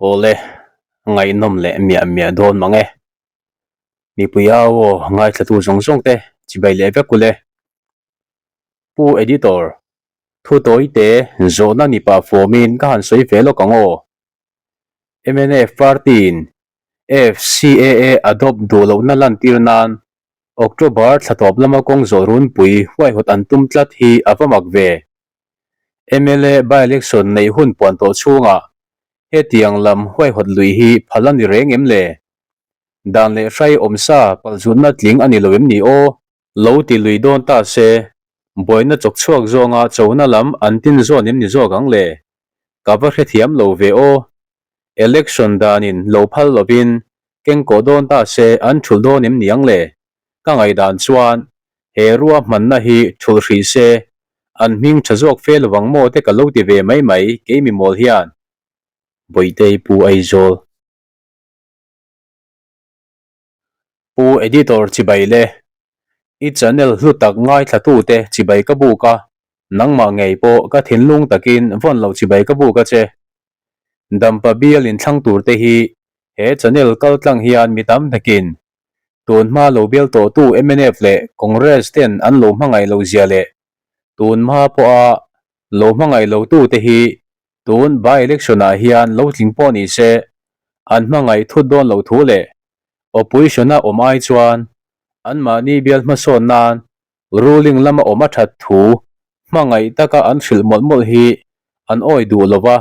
Awle, ngaihnawm leh miah miah dawn mang e. Mipui au aw ngaithlatu zawng zawng te chibai leh vek ule. Pu Editor, thu tawi te zawhna ni pah fawmin ka han sawi ve lawk ang aw. Mnf party-in FCAA adopt duh lohna lantir nan October thla tawp lama kawng zawh runpui huaihawt an tum tlat hi a va mak ve. Mla by-election neih hun puan tawh chhungah hetiang lam huaihawt lui hi phal a ni reng em le? Dan leh hrai awmsa palzutna tling a ni lo em ni aw? Lo ti lui dawn ta se, buaina chawk chhuak zawnga chona lam an tin zawn em ni zawk ang le? Ka va hrethiam lo ve aw. Election danin lo phal lovin kengkawh dawn ta se an thulh dawn em ni ang le? Ka ngaihdan chuan he ruahmanna hi thulh hrih se an hming tha zawk fe lovang maw te ka lo ti ve mai mai kei mi mawl hian. Bawihtei Pu Aizawl. Pu Editor chibai le. I channel hlu tak ngaithlatute chibai ka buk a, nangmah ngei pawh ka thinlung takin vawn loh chibai ka buk a che. Dampa bial inthlang turte hi he channel kaltlang hian mi tam takin tun hma lo bial tawhtu mnf leh Congress ten an lo hmangaih loh zia leh tun hma pawha lo hmangaih lotute hi Tun by-election ah hian lo tling pawh ni se, an hmangaih thut dawn loh thu leh opposition-a awm ai chuan anmahni bial hmasawn nan ruling lama awm a that thu hmangaih taka an hrilh mawlh mawlh hi an awi duh lo va,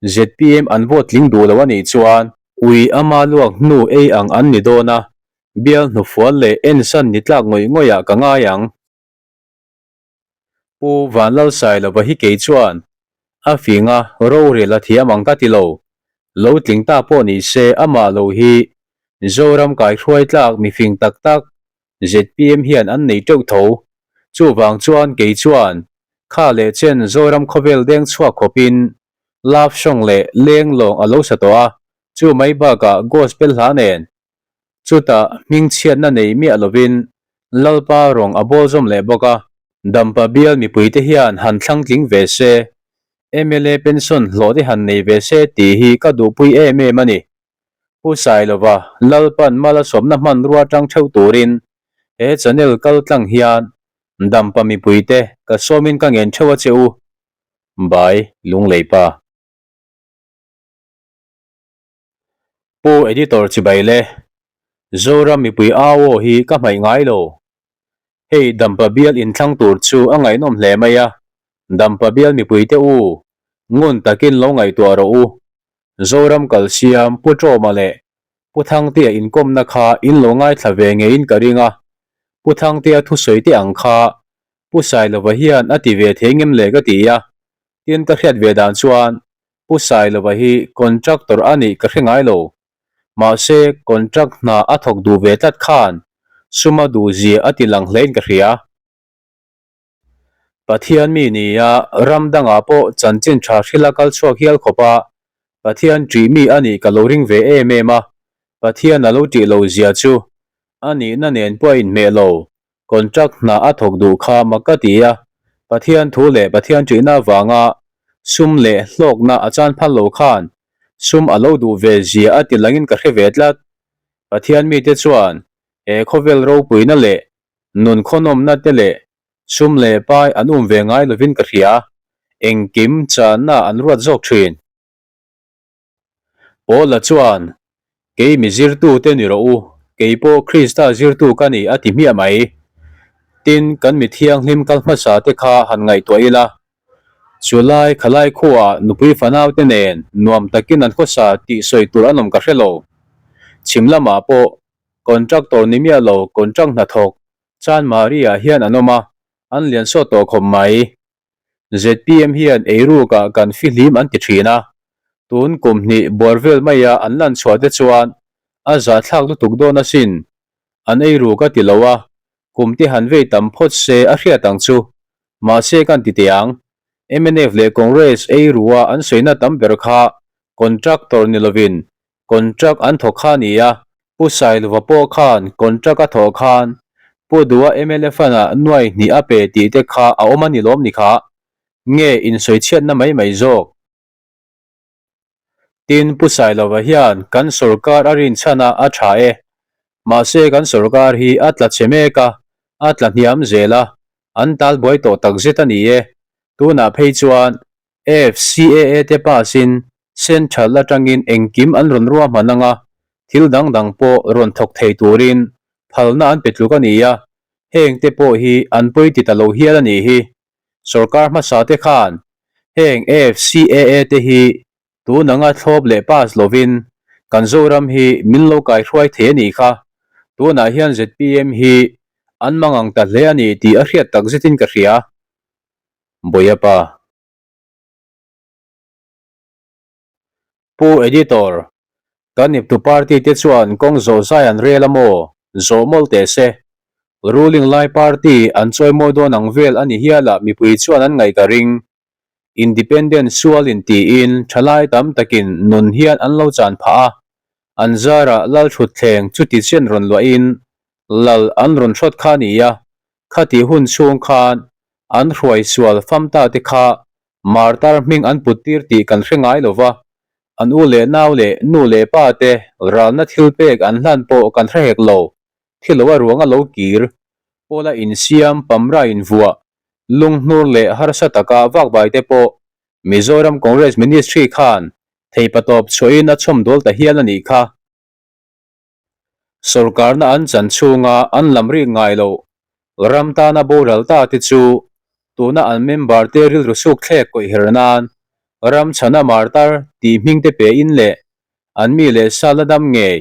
zpm an vote tling duh lo a nih chuan ui ama luak hnu ei ang an ni dawn a, bial hnufual leh ensan ni tlak ngawih ngawih ah ka ngai ang. Pu Vanlalsailova hi kei chuan a fing a, rorel a thiam ang ka ti lo. Lo tling ta pawh ni se amah lo hi Zoram kaihruai tlak mifing tak tak zpm hian an nei teuh tho. Chuvang chuan kei chuan kha leh chen Zoram khawvel deng chhuak khawpin love song leh leng lawng a lo sa tawh a, chu mai bakah gospel hla nen Chutah hmingchhiatna nei miah lovin Lalpa rawng a bawl zawm leh bawk a. Dampa bial mipuite hian han thlang tling ve se, mla pension hlawh te han nei ve se tih hi ka duhpui em em a ni. Pu Sailova, Lalpan mal a sawmna hmanrua tang theuh turin he channel kal tlang hian Dampa mipuite ka sawmin ka ngen theuh a che u. Bai Lungleipa. Pu Editor chibai le, Zoram mipui au aw hi ka hmaih ngai lo. Hei Dampa bial inthlang tur chu a ngaihnawm hle mai a, Dampa bial mipuite u, ngun takin lo ngaihtuah rawh u. Zoram kalsiam Pu Ṭawma leh Pu Thangtea inkawmna kha in lo ngaithla ve ngeiin ka ring a, Pu Thangtea thusawi te ang kha Pu Sailova hian a ti ve thei ngem le ka ti a, tin ka hriat ve dan chuan Pu Sailova hi contractor a nih ka hre ngai lo. Mahse, contract hna a thawk duh ve tlat khan sum a duh zia a ti lang hlein ka hria. Pathian mi nia ram dangah pawh chanchin tha hrila kal chhuak hial khawp a, Pathian ṭih mi a nih ka lo ring ve em em a, Pathian a lo ṭih lo zia chu a nihna nen pawh a inhmeh lo. Contract hna a thawk duh kha mak ka ti a, Pathian thu leh Pathian ṭihna avanga sum leh hlawkna a chan phal lo khan sum a lo duh ve zia a ti langin ka hre ve tlat. Pathian mite chuan he khawvel ropuina leh nun khawnawmna te leh sum leh pai an um ve ngai lovin ka hria, engkim channa an ruat zawk ṭhin. Paula chuan, Kei mi zirtute ni rawh u, kei pawh Krista zirtu ka ni a ti hmiah mai. Tin, kan mi thianghlim kal hmasa te kha han ngaihtuah ila. Chulai khalai khuaah nupui fanaute nen nuam takin an khawsa tih sawi tur an awm ka hre lo. Chhim lamah pawh contractor ni miah lo contract hnathawk Chanmari-ah hian an awm a, an lian sawt tawh khawp mai. Zpm hian eirukah kan fihlim an ti thin a, tun kum hnih buar vel maia an lan chhuah te chuan a zahthlak lutuk dawn asin, an eiruk a ti lo a, kum te han vei tam phawt se a hriat ang chu, mahse kan ti teh ang. Mnf leh Congress eirua an sawina tam ber kha contractor ni lovin Contract an thawk kha a ni a, Pu Sailova pawh khan contract a thawh khan Pu Dua mla fund-ah nuai hnih a pe tih te kha a awm a ni lawm ni kha? Nge insawichhiatna mai mai zawk? Tin, Pu Sailova hian kan sorkar a rinchhan a, a tha e. Mahse kan sorkar hi a tla chhe mek a, a tla hniam zel a, an talbuai tawh takzet a ni e. Tunah phei chuan FCAA te pass in Central atangin engkim an rawn ruahman anga, thil dang dang pawh rawn thawk thei turin phalna an pe tluk a ni a, heng te pawh hi an pawi ti ta lo hial a nih hi. Sorkar hmasa te khan heng FCAA te hi tun anga thlawp leh pass lovin kan Zoram hi min lo kaihruai thei a nih kha. Tunah hian zpm hi an mangang ta hle a ni tih a hriat tak zetin ka hria. Bawiapa. Pu Editor, kan iptu party te chuan kawng zawh zai an rel a maw? Zawh mawlh teh se. Ruling lai party an chawimawi dawn ang vel a ni hial a mipui chuan an ngaih ka ring. Independent sual in tiin thalai tam takin nun hian an lo chan phah a, an zarah Lalthutthleng chuti chen rawn luahin lal an rawn hrawt kha a ni a, Khati hun chhung khan an hruai sual famta te kha martar hming an put tir tih kan hre ngai lo va, an u leh nau leh nu leh pa te ralna thil pek an hlan pawh kan hre hek lo, thilo a ruang a lo kir, pawla insiam, pamra invuah, lunghnur leh harsa taka vakvai te pawh Mizoram Congress Ministry khan theipatawp chhuahin a chhawmdawl ta hial a nih kha. Sorkarna an chan chhunga an lam rik ngai loh ram tana boral ta te chu tuna an member te rilru suk thlek kawih her nan ram chhana martar tih hming te pe in leh an mi leh sa la dam ngei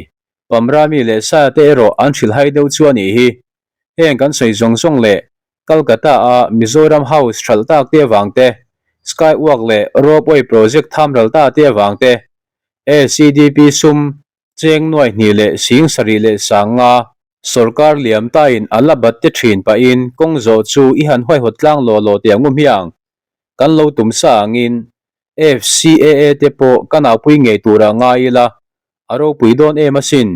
Pamra mi leh sa te erawh an hrilhhai deuh chu a nih hi. Heng kan sawi zawng zawng leh Calcutta a Mizoram House hralh tak te avang te, Sky Walk leh Ropeway project tham ral ta te avang te, ACDP sum Cheng nuai hnih leh sing sarih leh sang nga sawrkar liam tain a la bat te thin pahin kawng zawh chu i han huaihawt tlang law law teh ang u hmiang. Kan lo tum sa angin FCAA te pawh ka naupui ngei turah ngai ila a ropui dawn em asin.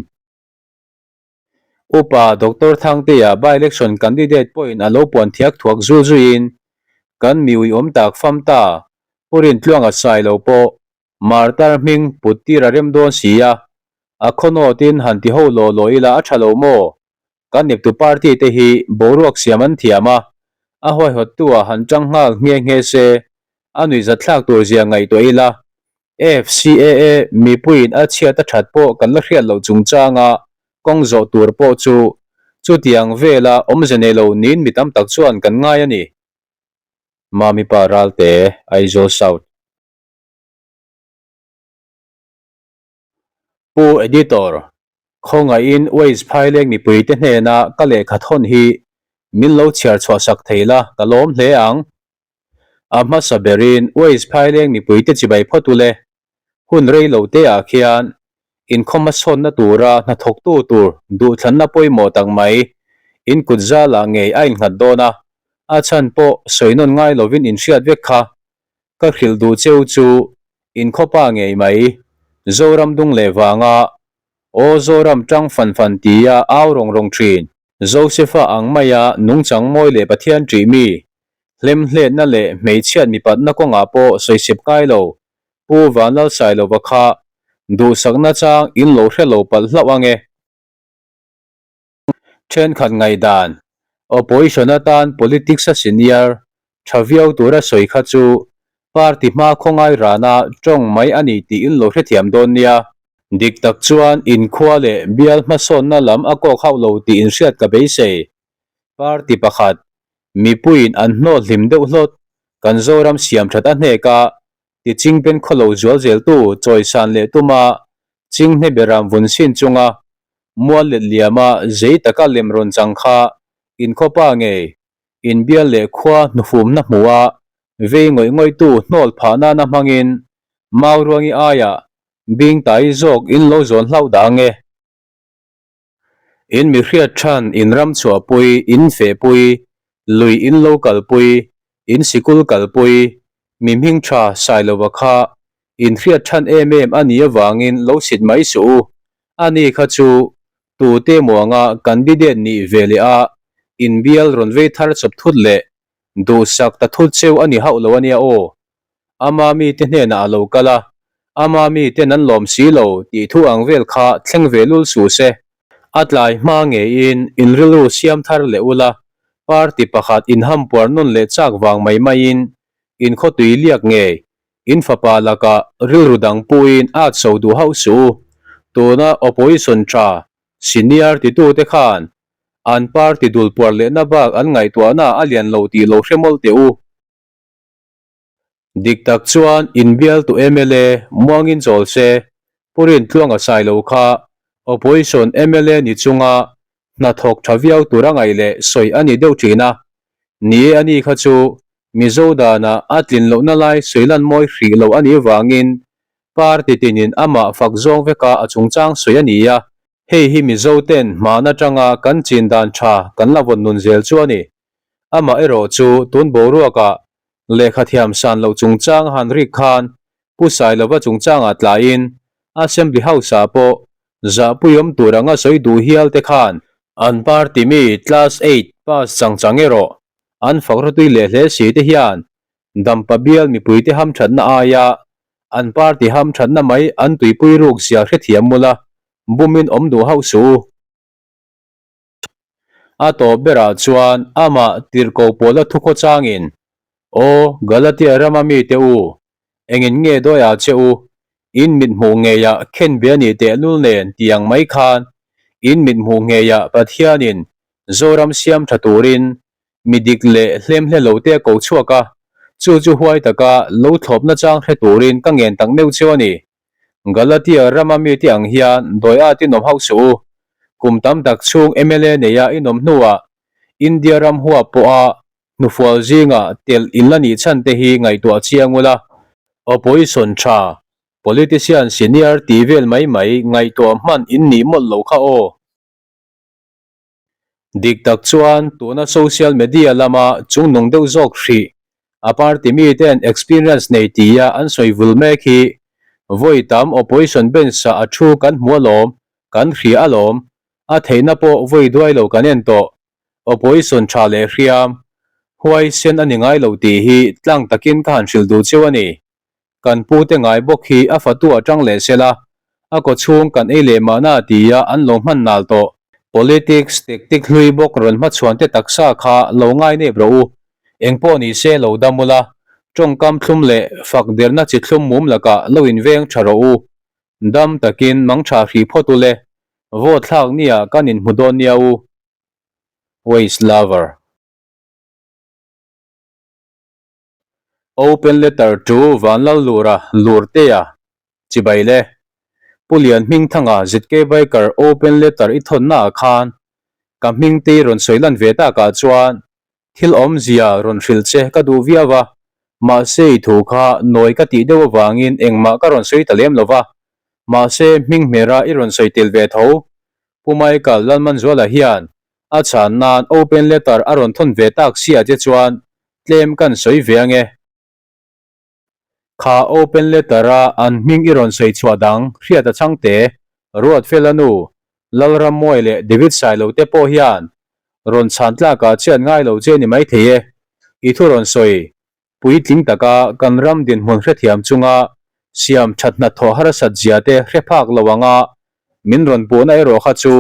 Upa Doctor Thangtea by-election candidate pawhin a lo puan thiak thuak zul zuiin kan mi uiawm tak fam ta Pu Rintluanga Sailo pawh Martar hming put tir a rem dawn si a, a khawnawtin han ti ho law law ila a tha lo maw? Kan eptu party te hi boruak siam an thiam a, a huaihawttu ah han tang nghal nghe nghe se, a nuihzatthlak tur zia ngaihtuah ila, FCAA mipuiin a chhiat a that pawh kan la hriat loh chungchanga kawng zawh tur pawh chu chutiang vela awmze nei lo niin mi tam tak chuan kan ngai a ni. Mamipa Ralte, Aizawl South. Pu Editor, khawngaihin Waze phaileng mipuite hnena ka lehkha thawn hi min lo chhiar chhuah sak thei la, ka lawm hle ang. A hmasa berin Waze phaileng mipuite chibai phawt ule, hun rei lo te ah khian inkhawm hmasawnna tura hnathawktu tur duhthlanna pawimawh tak mai in kut zalah ngei a innghat dawn a, a chhan pawh sawi nawn ngai lovin inhriat vek kha Ka hrilh duh cheu chu inkhawpa ngei mai, Zoram dung leh vanga Aw Zoram tang fan fan tia au rawng rawng thin. Josefa ang maia nungchang mawi leh Pathian ṭih mi, hlemhletna leh hmeichhiat mipatna kawngah pawh sawisep ngai lo, Pu Vanlalsailova kha duhsakna chang in lo hre lo palh hlauh ange. Thenkhat ngaihdan, Opposition atan politics a senior tha viau tura sawi kha chu party hma khawngai rana tawng mai a ni tih in lo hrethiam dawn nia. Dik tak chuan inkhua leh bial hmasawnna lam a kawk hauh lo tih inhriat ka beisei. Party pakhat, mipuiin an hnawt hlim deuh hlawt, kan Zoram siamthat a hnek a, tichingpen khawlo zual zeltu chawisan leh tuma chinghne beram vun sin chunga mual let liama zei taka lem rawn chang kha inkhawpa ngei inbial leh khua hnufumna hmuh a vei ngawih ngawihtu hnawl phah nana hmangin Mauruangi aiah bingtai zawk in lo zawn hlauh dah ange. In mi hriat than, in ram chhuahpui, in fehpui, lui in lo kalpui, in sikul kalpui, mi hming tha Sailova kha in hriat than em em a nih avangin lo sit mai suh u. Ani kha chu tute muanga candidate nih ve leh a inbial rawn vei thar chawp thut leh duhsak ta thut cheu a ni hauh lo a nia aw. Ama mite hnenah a lo kal a. Ama miten an lawm si lo tih thu ang vel kha thleng ve lul suh se. A tlai hma ngeiin in rilru siam thar leh ula, party pakhat inhampuar nawn leh chak vang mai maiin in khawtui liak ngei In fapa lakah rilru dang puiin at so duh hauh suh u. Tuna opposition tha senior titute khan an party dul puar lehna bak an ngaihtuahna a lian lo tih lo hre mawlh teh u. Dik tak chuan inbialtu mla muangin chawl se, Pu Rintluanga Sailo kha opposition mla ni chunga hnathawk tha viau tur a ngaih leh sawi a ni deuh thin a. Ni e a ni kha chu Mizo dana a tlin lohna lai sawi lan mawi hrih lo a nih vangin party tinin amah fak zawng veka a chungchang sawi a ni a. Hei hi Mizo ten hman atanga kan chin dan tha kan la vawn nun zel chu a ni. Amah erawh chu tun boruakah lehkha thiam san loh chungchang han rik khan Pu Sailova chungchangah tlaiin Assembly House-ah pawh zahpuiawm tur anga sawi duh hial te khan an party mi class eight pass chang chang erawh an fak rawtui leh hle si te hian Dampa bial mipuite hamthatna aia an party hamthatna mai an tuipui ruk zia hrethiam mula bumin awm duh hauh suh u. A tawp berah chuan amah tirhkoh pawla thukhaw changin, Aw, Galatia rama mite u, engin nge dawi ah che u, in mithmuh ngeiah khenbe a nih tehlul nen tih ang mai khan in mithmuh ngeiah Pathianin Zoram siam tha turin mi dik leh hlemhle lo te a ko chhuak a, chu chu huai taka lo thlawpna chang hre turin ka ngen tak meuh cheu a ni. Galatia rama mite ang hian dawi at in awm hauh suh u. Kum tam tak chhung mla neia in awm hnuah India ram huap pawha hnufual zinga telh in la nih chhan te hi ngaihtuah chiang ula. Opposition tha, politician senior tih vel mai mai ngaihtuah hman in nih mawlh lo kha aw. Dik tak chuan tuna social media lama chungnung deuh zawk hrih a party miten experience nei tia an sawi vul mek hi vawi tam opposition bench ah a thu kan hmu alawm, kan hria alawm, a theihna pawh vawi duai lo kan en tawh, opposition tha leh hriam, huaisen a ni ngai lo tih hi tlang takin ka han hrilh duh cheu a ni. Kan pute ngai bawk hi a fatu a tang leh sela, a kawchhung kan ei leh mahna tia an lo hman nal tawh. Politics tactic hlui bawk rawn hmachhuan te taksa kha lo ngai nep rawh u. Engpawh ni se lo dam ula, tawngkam thlum leh fak derna chi thlum mum lakah lo inveng tha rawh u. Dam takin mangtha hrih phawt ule, vote thlak nia kan inhmu dawn nia u. Waste lover. Open letter to Vanlallura Lurtea chibai le. Pu Lian Hmingthanga ZK Biker open letter i thawnna ah khan ka hming te i rawn sawi lan ve tak ah chuan thil awmzia rawn hrilh che ka duh viau a, mahse i thu kha nawi ka tih deuh avangin engmah ka rawn sawi ta lem lo va, mahse hming hmera i rawn sawi tel ve tho. Pu Michael Lalmanzuala hian A chhan nan open letter a rawn thawn ve tak sia che chuan tlem kan sawi ve ange. Kha open letter a an hming i rawn sawi chhuah dang hriat a chhang te, Ruatfela nu, Lalrammawi leh David Sailo te pawh hian rawn chhan tlakah chian ngai lo che ni maithei e. I thu rawn sawi Puitling taka kan ram dinhmun hrethiam chunga siam that hnathawh harsat zia te hre phak lo anga min rawn puhna erawh kha chu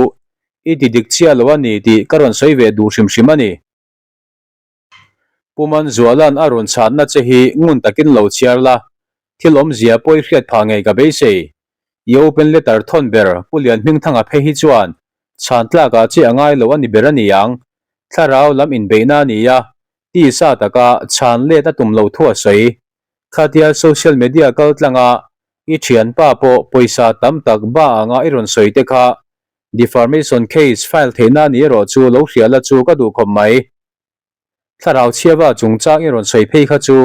i ti dik chiah lo a ni tih ka rawn sawi ve duh hrim hrim a ni. Pu Manzuala'n a rawn chhanna che hi ngun takin lo chhiar la, thil awmzia pawh i hriat phah ngei ka beisei. I open letter thawn ber Pu Lianhmingthanga phei hi chuan chhan tlakah che a ngai lo a ni ber a ni ang. Thlarau lam inbeihna a ni a, Tisa taka chhan let a tum lo thu a sawi. Khatia social media kal tlanga i thianpa pawh pawisa tam tak ba anga i rawn sawi te kha deformation case file theihna ni erawh chu lo hria la chu ka duh khawp mai. Thlarau chhiava chungchang i rawn sawi phei kha chu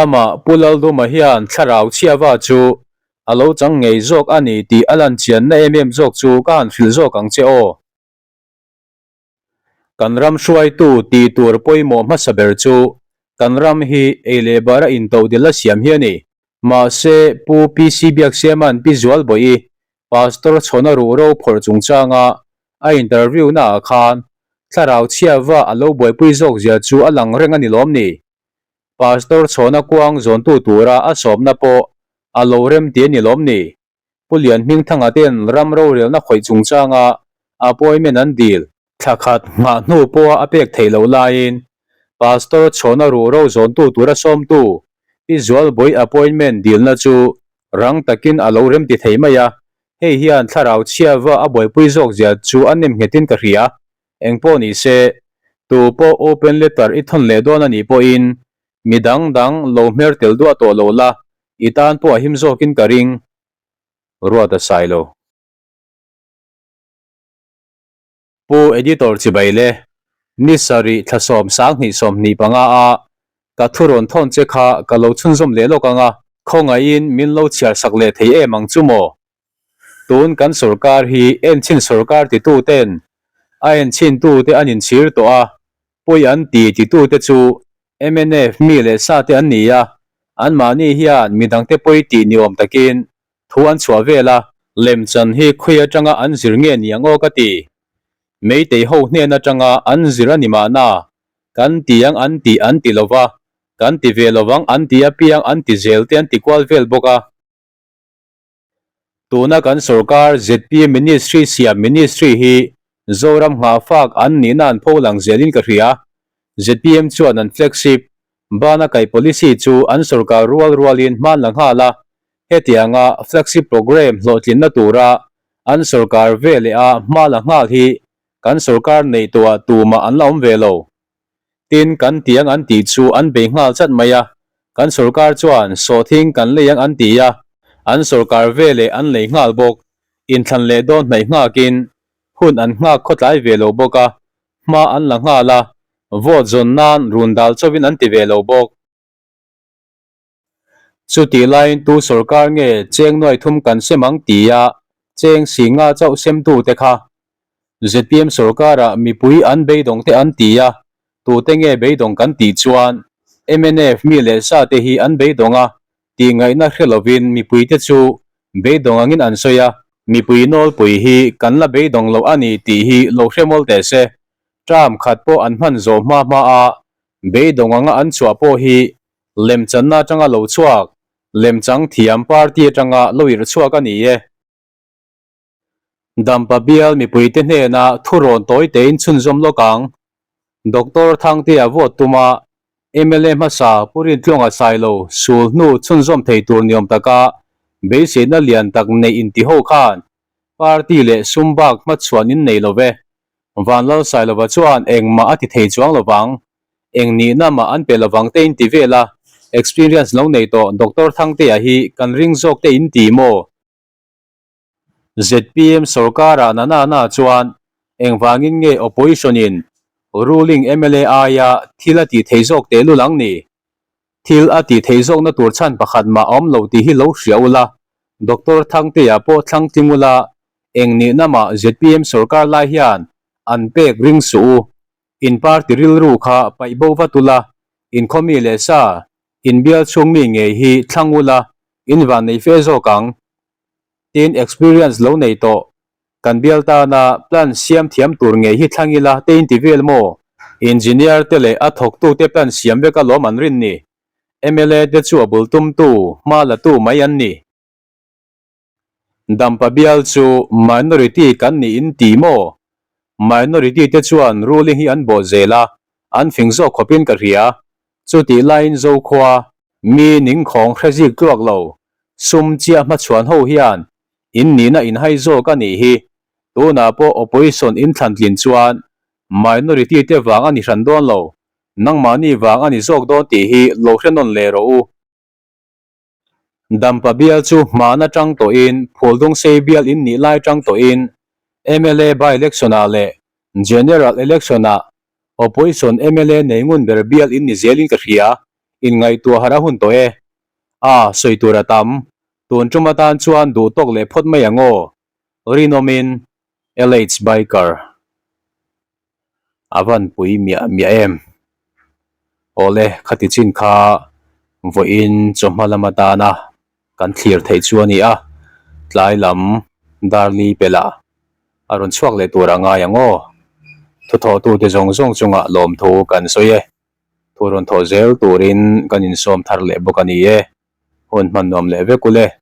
amah Pu Lalduma hian thlarau chhiava chu a lo chang ngei zawk a ni tih a lan chianna em em zawk chu ka han hrilh zawk ang che aw. Kan ram hruaitu tih tur pawimawh hmasa ber chu kan ram hi ei leh bara intohdelh a siam hi a ni. Mahse, Pu PC Biaksiama'n Pi Zualbawihi Pastor chhawna ruhro phawrh chungchanga a interview naah khan thlarau chhiava a lo buaipui zawk zia chu a lang reng a ni lawm ni? Pastor chhawna kuang zawntu tura a sawmna pawh. A lo rem ti a ni lawm ni? Pu Lianhmingthanga ten ram rorelna khawih chungchanga appointment an dil. Thla khat nghah hnu pawha a pek theih loh laiin Pastor chhawna ruhro zawntu tura sawmtu Pi Zualbawih appointment dilna chu rang takin a lo remti thei mai a, hei hian thlarau chhiava a buaipui zawk zia chu a nem nghetin ka hria. Engpawh ni se, tu pawh open letter i thawn leh dawn a nih pawhin mi dang dang lo hmer tel duah tawh lo la, i tan pawh a him zawkin ka ring. Ruat a sai lo. Pu Editor chibai le, ni sarih thla 72 25 a ka thu rawn thawn che kha ka lo chhunzawm leh lawk ang a, khawngaihin min lo chhiar sak leh thei em ang chu maw? Tun kan sorkar hi enchhin sorkar titu ten a enchhin tute an inchhir tawh a, pawi an ti titu te chu mnf mi leh sa te an ni a, anmahni hian midangte pawi tih ni awm takin Thu an chhuah vel a, lemchan hi khawi atanga an zir nge ni ang aw ka ti. Meitei ho hnen atanga an zir a ni mahna, kan ti ang an tih an ti lova, kan ti ve lovang an ti apiang an ti zel te an ti kual vel bawk a. Tuna kan sorkar zpm ministry siam ministry hi Zoram nghahfak an nihna an pho lang zelin ka hria. Zpm chuan an flagship bana kaih policy chu an sorkar rual rualin hman la nghal a, Hetianga flagship programme hlawhtlinna tura an sorkar ve leh a hma la nghal hi kan sorkar neih tawhah tumah an la awm ve lo. Tin, kan tiang an tih chu an bei nghal chat mai a, kan sorkar chuan sawhthing kan lei ang an ti a, an sorkar ve leh an lei nghal bawk. Inthlan leh dawn hnaih nghakin hun an nghak khawtlai ve lo bawk a, hma an la nghal a, vote zawn nan run dal chauhin an ti ve lo bawk. Chutih laiin tu sorkar nge cheng nuai thum kan sem ang tia cheng si nga chauh semtute kha zpm sorkarah mipui an beidawng te an ti a, tute nge beidawng kan tih chuan mnf mi leh sa te hi an beidawng a tih ngaihna hre lovin mipuite chu beidawng angin an sawi a, mipui nawlpui hi kan la beidawng lo a ni tih hi lo hre mawl teh se. Term khat pawh an hman zawh hma hma a, beidawng anga an chhuah pawh hi Lemchanna atanga lo chhuak, lemchang thiam party atanga lo irh chhuak a ni e. Dampa bial mipuite hnena thurawn tawi tein chhunzawm lawk ang. Doctor Thangtea vote tuma mla hmasa Pu Rintluanga Sailo sul hnu chhunzawm thei tur niawm taka beiseina lian tak neih inti ho khan party leh sum bak hmachhuan in nei lo ve. Vanlal Sailova chuan engmah a ti thei chuang lovang. Eng nihna mah an pe lovang te in ti vel a, experience lo nei tawh Doctor Thangtea hi kan ring zawk te in ti maw? Zpm sorkara na na na chuan engvangin nge opposition in ruling mla aia thil a tih thei zawk tehlul ang ni? Thil a tih theih zawkna tur chhan pakhat mah a awm lo tih hi lo hria ula, Doctor Thangtea pawh thlang tling ula, eng nihna mah zpm sorkar lai hian an pek ring suh u. In party rilru kha paih bo vat ula, in khaw mi leh sa, in bial chhung mi ngei hi thlang ula, in van nei fe zawk ang. Tin, experience lo nei tawh, kan bial tana plan siam thiam tur ngei hi thlang ila te in ti vel maw? Engineer te leh a thawktu te plan siam vek alawm an rin ni. Mla te chu a bul tumtu, hma latu mai an ni. Dampa bial chu minority kan nih in ti maw? Minority te chuan ruling hi an bawh zel a, an fing zawk khawpin ka hria. Chutih laiin Zokhua, mi ningkhawng hre zik tluak lo, sum chiah hmachhuan ho hian in nihna in hai zawk a nih hi. Tunah pawh opposition in thlan tlin chuan minority te vang a ni hran dawn lo, nangmahni vang a ni zawk dawn tih hi lo hre nawn leh rawh u. Dampa bial chu hman atang tawhin Phuldungsei bial in nih lai tang tawhin mla by election ah leh General election ah Opposition mla nei ngun ber bial in ni zelin ka hria, inngaihtuah harh a hun tawh e. A, sawi tur a tam. Tun tum atan chuan duh tawk leh phawt mai ang aw. Rinawmin LH Biker. A van pui miah miah em? Awle, khati chin kha vawiin chawhma lam atana kan thlir theih chu a ni a, tlai lam Darli pela a rawn chhuak leh tur a ngai ang aw. Thuthawhtute zawng zawng chungah lawmthu kan sawi e. Thu rawn thawh zel turin kan insawm thar leh bawk a ni e. Hun hman nuam leh vek ule.